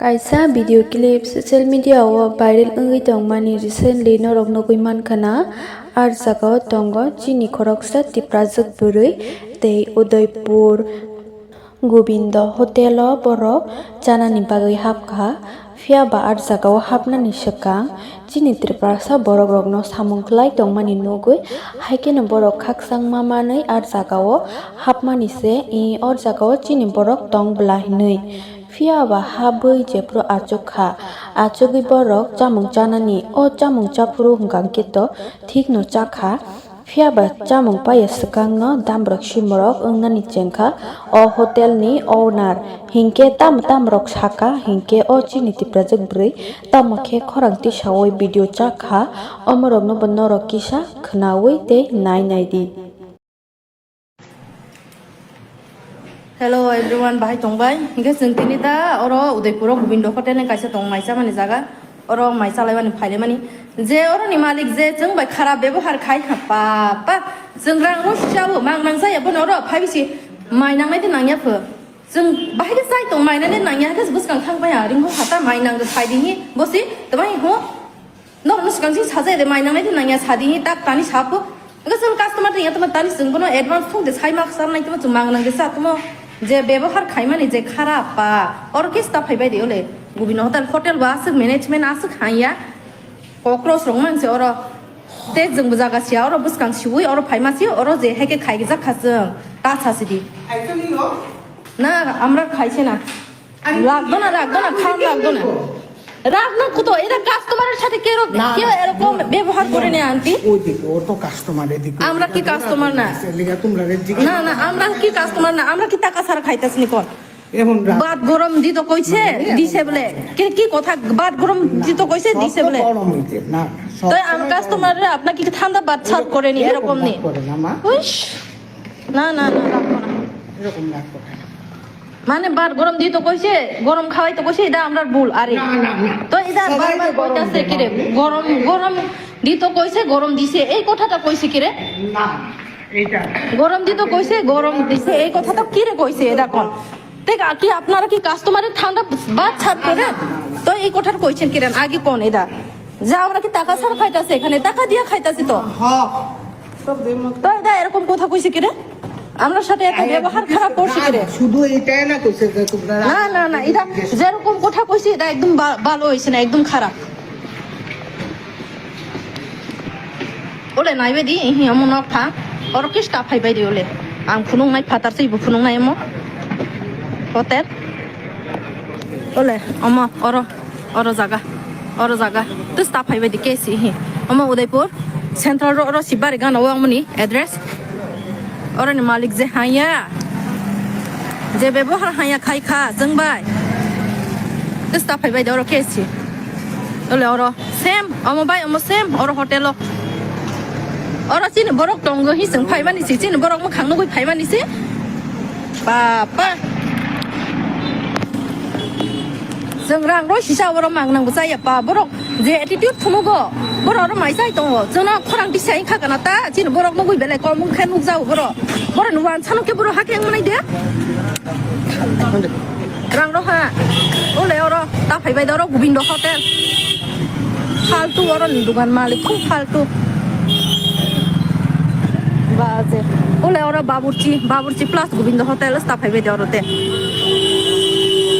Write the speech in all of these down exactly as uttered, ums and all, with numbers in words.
Kaisa video clip social media o viral wngwi tongmani recently norok nugwi mankha na, ar jagao tongo chini khoroksa Tiprajwk bwrwi tei Udaipur Gobindo hotel o borok chanani bagwi hapkha, phiya ba ar jagao hapnani swkang chini Tiprasa borokrokno samung khlai tongmani nugwi, haikheno borok khakchangma manwi ar jagao hapmani se, i, o jagao chini borok tong bwla hinwi. Phiya ba habwi jephru achuk kha, achugwi borok chamung chanani, o chamung chaphuru hwnkha khe to thikno cha kha. Phiya ba chamung paiya swkangno damrok simorok wngnani chengkha o hotelni owner. Hinkhe tamo tamrok saka hinkhe o chini Tiprajwk bwrwi tamo khe khorang tisawi video cha kha, omorokno bo norok kisa khwnawi tei nai nai di. Hello everyone, bahai tongbai? Hinkhe chwng tini da oro Udaipuro Gobindo Hotel ni kaisa tong mai chamani jaga. Oro mai chalaimani phailaimani. Je oroni malik je chwng bai kharap bebohar khai ha pa pa. Chwng rang rw sabo mang nang jaya bono oro phai bisi mai nangnai de nangya pho. Chwng bahai khe chai tong mai nani nangya khe bwskang thang bai ha ringho hata mai nang de phai dini bosi tbai ho. Norokno swkang chini sajai de mai nangnai de nangya sadi tak tani sapo. Hwnkhe chwng customer tongya tamo tani chwng bono advance thung de sai ma khasar nai tamo chwng mang nang de sa tamo je bebohar khaimani je kharap pa. Oro khe sta phai bai de ole Gobindo Hotel, hotel bo aswk management aswk hanya. Cockroach rok mang se oro. Te chwng bo jaga sia oro bwskang siwi oro phaima si oro je heke khai jak kha chwng. Ta sa sidi. Actually no. না, আমরা খাইছে না। আমি লাগতো না, লাগতো না, খাওয়ান লাগতো না। রাগ না কোথাও, এরা কাস্টমারের সাথে কেউ, না, কেউ না। এরকম ব্যবহার করে না, আন্টি। ওই দিকে, ও তো কাস্টমার, এদিকে। আমরা কি কাস্টমার না? এদিকে তোমরা রেট জিজ্ঞেস না, না, আমরা কি কাস্টমার না? আমরা কি টাকা ছাড়া খাইতাছি নি কোন? এখন রাগ। ভাত গরম দিত কইছে, না, না, দিছে বলে। কি, কি কথা? ভাত গরম দিত কইছে, সব দিছে তো বলে। গরম হইতে, না, না, সব তো সময় আমি গরম। কাস্টমাররা আপনাকে কি ঠান্ডা ভাত সার্ভ এরকম, করেনি, এরকম এরকম নি? ভাত করে না, মা। উইশ। না, না, না, রাখবো না। এরকম রাগ করে না। মানে ভাত গরম দিত কইছে, গরম খাওয়াইতে কইছে, এটা আমরার ভুল, আরে। না, না, না। তো এটা সবাই বারবার তো গরম কইতাছে কি রে? দেয়, আপনি? গরম, গরম দিত কইছে, গরম দিছে, এই কথাটা কইছে কি রে? না, এইটা। গরম দিত কইছে, গরম দিছে, এই কথাটা কি রে কইছে? এটা কোন? ঠিক কি আপনারা কি কাস্টমারের ঠান্ডা ভাত সার্ভ করেন? না, না, না। তো এই কথাটা কইছেন কি রে? আগে কোন এটা? যে আমরা কি টাকা ছাড়া খাইতাছি এখানে? টাকা দিয়ে খাইতাছি তো। হ্যাঁ। তো এটা এরকম কথা কইছে কি রে? আমরার সাথে এত আরে, ব্যবহার খারাপ করছে কি রে? শুধু এইটাই না কইছে যে তোমরা না, না, না, এটা যেরকম কথা কইছে, এটা একদম বা-, ভালো হইছে না, একদম খারাপ। Ole, naibe di, ihi, omo nok pha. Oro kista phaibai di, ole. Ang phunuk nai phatar se, ibo phunuk nai omo. Hotel. Ole, omo, oro. Oro jaga, oro jaga. Tei sta phaibai di kesi hi. Omo Udaipur Central Road, oro Sibari gana o amoni address. Oro ni malik je hanya. Je bebohar hanya khai kha, jeng bai. Tei sta phaibai di oro kesi. Ole oro same, omo bai omo same, oro hotel o. Oro chini borok tongo hi chwng phaimani si, chini borok mwkhang nugwi phaimani si. Papa. Chwng rang rw sisa borok mang nang bwchaya pa borok je attitude phunugo borok oro mai chai tongo chwngno khorang tisai kha kana ta chini borok nugwi belai kom wngkhe nukjago borok borok ni wansano khe borok hakhe wngmani de rang rw ha ole oro ta phaibai de oro Gobindo Hotel. Faltu oro ni dugan malik khub faltu. Baje. Ole oro Baburchi, Baburchi plus Gobindo Hotel sta phaibai de oro te.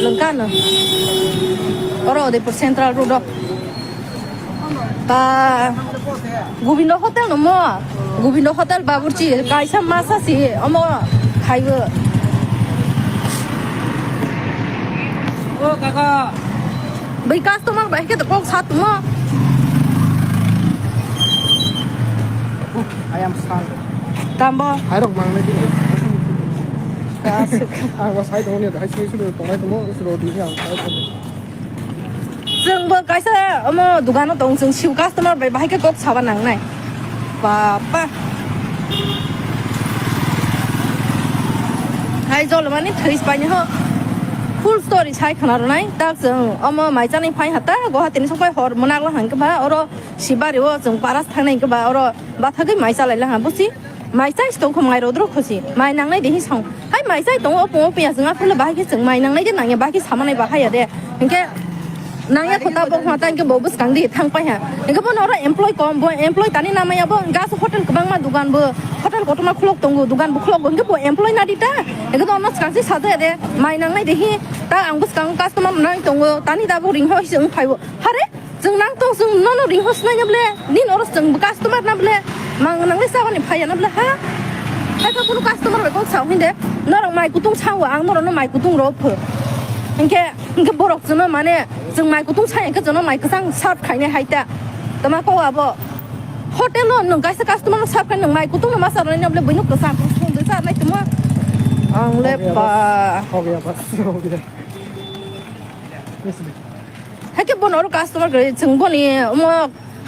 Lengkano. Oro Udaipur Central Road o. Ba Gobindo Hotel no mo. Gobindo Hotel Baburchi kaisa masa si omo khaibo. O kaka. Bai customer bai khe to kok sa tumo. I am sorry. Tambo. Hai rok mang nai dini. Ang ba sai tong ni hai sui sui tongnai tumo suro di ang sai tong. Chwng bo kaisa omo dugano tong chwng siu customer bai bahai khe kok saba nang nai. Papa. Hai jolmani thwi spaini ho. Full story sai khna rwnai. Tak chwng omo mai chani phai hata Guwahati ni sok pai hor mwnakla hang khe ba oro Sibari o chwng paras thangnai hing khe ba oro bathagwi mai chalai la ha busi. Mai chai tong kho, mai rodro khosi. Mai nangnai de hi song. Hai mai chai tongo, opo opo ya, jwng aphuru bahai khe chwng mai nangnai de nangya, bahai khe samanai bahai ya de. Hinkhe nangya kho ta bo kho ta hinkhe bo bwskang di thang pai ha. Hinkhe bo noro employee kom, bo employee tani namaya bo, gas hotel kwbangma dugan bo, hotel kotorma khulok tongo, dugan bo khulok bo, hinkhe bo employee nadi ta. Hinkhe to ono swkang se sajaya de, mai nangnai de hi, ta ang bwskang customer nai tongo, tani da bo ring hoi se wng phai bo. Hare, chwng nang tong, chwng nono ring hoi sinai na ble, nini oro chwng bo customer na ble, mang nangnai sabani phaiya na ble, ha? Hai kha kunu customer bai kok sao hinde, norok mai kutung sao, ang norokno mai kutung rw pho. Hinkhe, hinkhe borok chwngno mane, chwng mai kutung sai hinkhe chwngno mai kwchang serve khainai hai ta. Tama kok abo. Hotel o nwng kaisa customer no serve khai nwng mai kutung no ma charwnai na ble buino kwchang phung phung de charnai tongma. Ang le ba. Ho gaya bas, ho gaya. Haikhe bono oro customer kwrwi chwng boni omo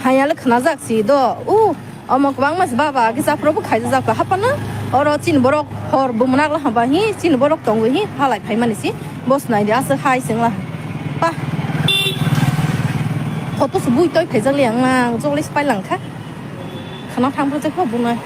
hayale khwnajak si do. U omo kwbangma si baba kisa probo khaijak haphano oro chini borok hor bumwnak la haba hi chini borok tongo hi halai phaimani si bos naidi aswk hai chwngla pa photo se bui toi phaijak liya wngma ang jogole se pailangkha khwna thangphru jekho bunai.